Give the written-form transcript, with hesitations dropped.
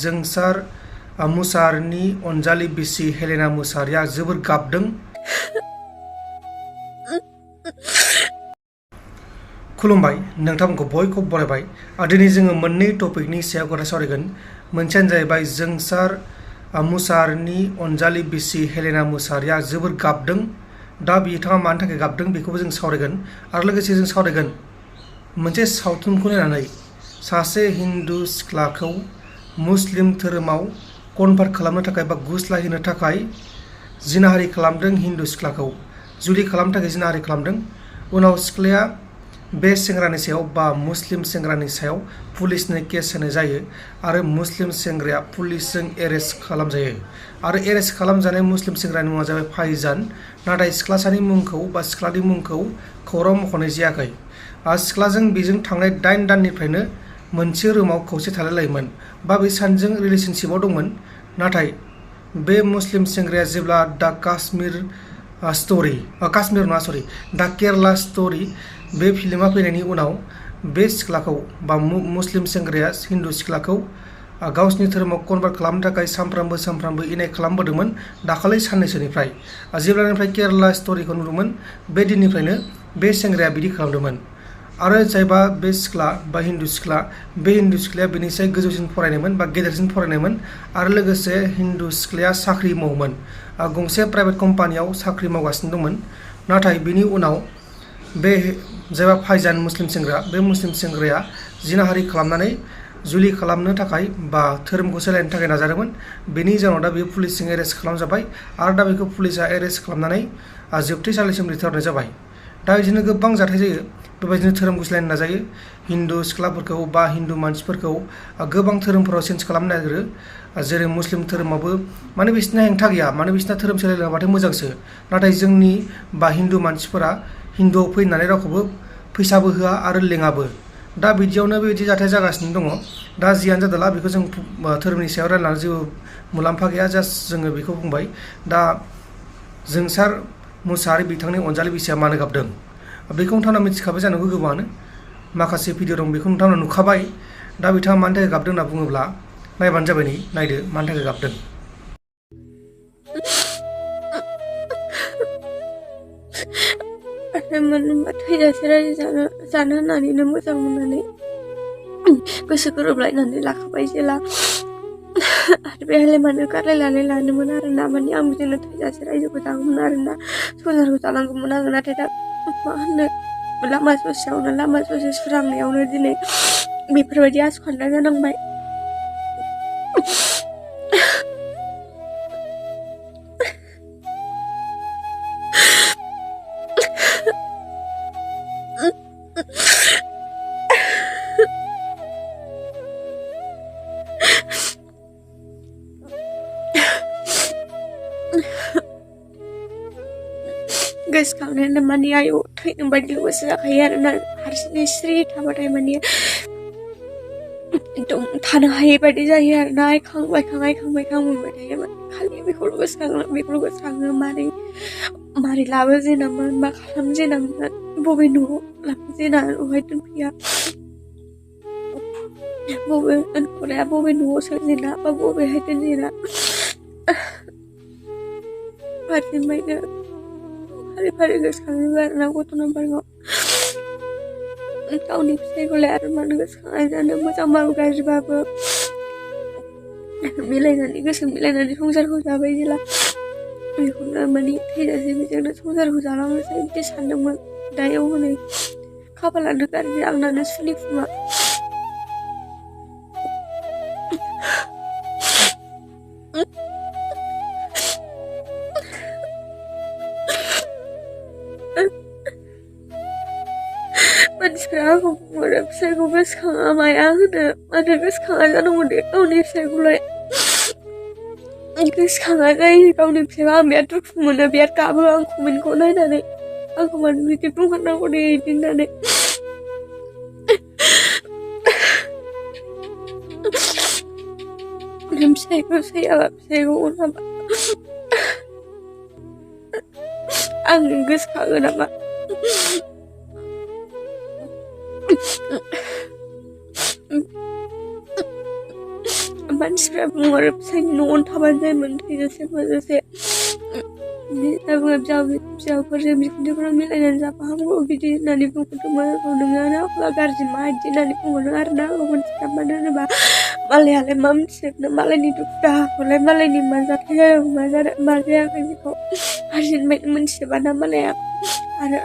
जोंसार मुसाहारिनि अनजालि बिसि हेलेना मुसाहारिया जोबोर गाबदों। खुलुमबाय, नोंथांमोनखौ बयखौबो बरायबाय। दिनै जोङो मोननै टपिकनि सायाव खोथा सावरायगोन। मोनसेयानो जाहैबाय जोंसार मुसाहारिनि अनजालि बिसि हेलेना मुसाहारिया जोबोर गाबदों। दा बिथाङा मानि थाखाय गाबदों बेखौबो जों सावरायगोन। आरो लोगोसे जों सावरायगोन मोनसे सावथुनखौ नायनानै सासे हिन्दु सिख्लाखौ मुस्लिम धोरोमाव कनभार्ट खालामनो थाखाय बा गुस्लायहोनो थाखाय जिनाहारि खालामदों। हिन्दु सिख्लाखौ जुलि खालामनो थाखाय जिनाहारि खालामदों। उनाव सिख्लाया बे सेंग्रानि सायाव बा मुस्लिम सेंग्रानि सायाव पुलिसनो केस होनाय जायो आरो मुस्लिम सेंग्राया पुलिसजों एरेस्ट खालामजायो। आरो एरेस्ट खालामजानाय मुस्लिम सेंग्रानि मुङा जाबाय फाइजान। नाथाय सिख्लासानि मुंखौ बा सिख्लानि मुंखौ खौरां मख'नाय जायाखै। सिख्लाजों बेजों थांनाय 8 दाननिफ्रायनो मोनसे रुमाव खौसे थालायलायोमोन बा बे सानजों रिलेशनशिपआव दंमोन। नाथाय बे मुस्लिम सेंग्राया जेब्ला दा केरला स्ट'री बे फिल्मा फैनायनि उनाव बे सिख्लाखौ बा मुस्लिम सेंग्राया हिन्दु सिख्लाखौ गावसिनि धोरोमाव कनभार्ट खालामनो थाखाय सानफ्रामबो इनाय खालामबोदोंमोन दाखालि साननैसोनिफ्राय। जेब्लानिफ्राय केरला स्ट'रीखौ नुदोंमोन बे दिननिफ्रायनो बे सेंग्राया बिदि खालामदोंमोन। आरो जायबा बे सिख्ला बा हिन्दु सिख्लाया बेनिसाय गोजौसिन फरायनायमोन बा गेदेरसिन फरायनायमोन। आरो लोगोसे हिन्दु सिख्लाया साख्रि मावोमोन, गंसे प्राइभेट कम्पानियाव साख्रि मावगासिनो दंमोन। नाथाय बिनि उनाव बे जायबा फाइजान मुस्लिम सेंग्रा, बे मुस्लिम सेंग्राया जिनाहारि खालामनानै जुलि खालामनो थाखाय बा धोरोमखौ सोलायनो थाखाय नाजादोंमोन। बेनि जाउनाव दा बेयो पुलिसजों एरेस्ट खालामजाबाय आरो दा बेखौ पुलिसा एरेस्ट खालामनानै जोबथेसालिसिम दैथायहरनाय जाबाय। दा बिदिनो गोबां जाथाय जायो। बेबायदिनो धोरोम गुस्लायनो नाजायो। हिन्दु सिख्लाफोरखौ बा हिन्दु मानसिफोरखौ गोबां धोरोमफोराव चेन्ज खालामनो नागिरो। जेरै मुस्लिम धोरोमावबो माने बिसिना हेंथा गैया, माने बिसिना धोरोम सोलायलांबाथाय मोजांसो। नाथाय जोंनि बा हिन्दु मानसिफोरा हिन्दुआव फैनानै रावखौबो फैसाबो होआ आरो लेङाबो। दा बिदियावनो बेबायदि जाथाय जागासिनो दङ। दा जियानो जादोला बेखौ जों धोरोमनि सायाव रायलायनानै जेबो मुलाम्फा गैया, जास्ट जोङो बेखौ बुंबाय। दा जोंसार मुसाहारि बिथांनि अनजालि बिसिया मानो गाबदों बेखौ नोंथांमोना मिथिखाबाय जानांगौ गोबाङानो। माखासे भिडिअ दं बेखौ नोंथांमोना नुखाबाय। दा बिथाङा मानि थाखाय गाबदों होनना बुङोब्ला नायबानो जाबाय। नायदो मानि थाखाय गाबदों। थैजासे रायजो जानो होननानैनो मोजां मोननानै गोसो गोरोबलायनानै लाखाबाय जेला आरो बे मानो गारलायनानै लानोमोन आरो ना। माने आं बिदिनो थैजासे रायजोखौ जागौमोन आरो ना, संसारखौ जानांगौमोन आङो। नाथाय दा मा होनो लामा ससे सुरांनायावनो दिनै बेफोरबायदि आसखान्दा जानांबाय। गोसोखांनायानो माने आयौ थैनो बायदि गोसो जाखायो आरो ना। हारसिङै सिरि थाबाथाय माने एकदम थानो हायै बायदि जायो आरो ना। आइखांबाय मोनबाय थायो। खालि बेखौल' गोसोखाङो मारै लाबोजेनामोन, मा खालामजेनामोन, बबे न'आव लाबोजेना बबेहाय दोनफैया, बबे दोनख'नाया बबे न'आव सोजेना बा बबेहाय दोनजेना फारसेनिफ्रायनो फारि गोसोखाङो आरो ना गथ' नाम्बारखौ। गावनि फिसाइखौलाय आरो मानो गोसोखांनाय जानो, मोजांबाबो गाज्रिबाबो गोसो मिलायनानै संसारखौ जाबाय जेला। बेखौनो माने थैजासे बेजोंनो संसारखौ जालांनोसै बिदि सानदोंमोन। दायाव हनै खाफालानो गाज्रि, आंनानो सुनि-खुमा। मानसिफ्रा आंखौ बुङो फिसाइखौ गोसोखाङा माया होनो, मानो गोसोखाङा जानांगौ दे गावनि फिसाइखौलाय। गोसोखाङा जायो गावनि फिसाइखौ। आं बिराद दुखु मोनो, बिराद गाबो आं कमेन्टखौ नायनानै। आंखौ मानो बिदि बुंहरनांगौ दे बिदि होननानै। फिसाइखौ सैयाबा फिसाइखौ अनाबा आं गोसोखाङो नामा? मानसि मानसिफ्रा बुङो आरो फिसायनि न'आवनो थाबानो जायोमोन थैजासे माजासे फिसाफोरजों बिखुनजोफोरा मिलायनानै जाफाहांगौ बिदि होननानै बुंहरदोंमोन आंखौ। नोङो आखला गाज्रि मा इदि होननानै बुंहरदों आरो ना आंखौ मानसिफ्रा। मानो होनोबा मालायालाय मा मिथिजोबनो मालायनि दुखु दाहाखौलाय मालायनि मा जाथाय जादों मा जायाखै बेखौ हारसिंनिफ्रायनो मिथिजोबाना मालाया। आरो